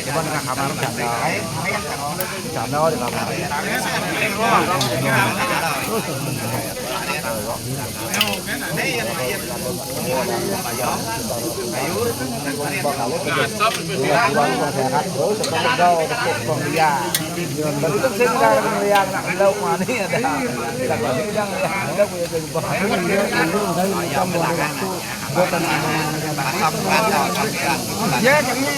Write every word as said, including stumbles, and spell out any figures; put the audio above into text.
Cuman ke kamar janda. Janda di kamar. Sehat terus, sehat terus, Bang Ria. Tapi kan saya tidak akan melihat anak beliau mana ada. Tidak ada yang ada punya bang. Ya, kami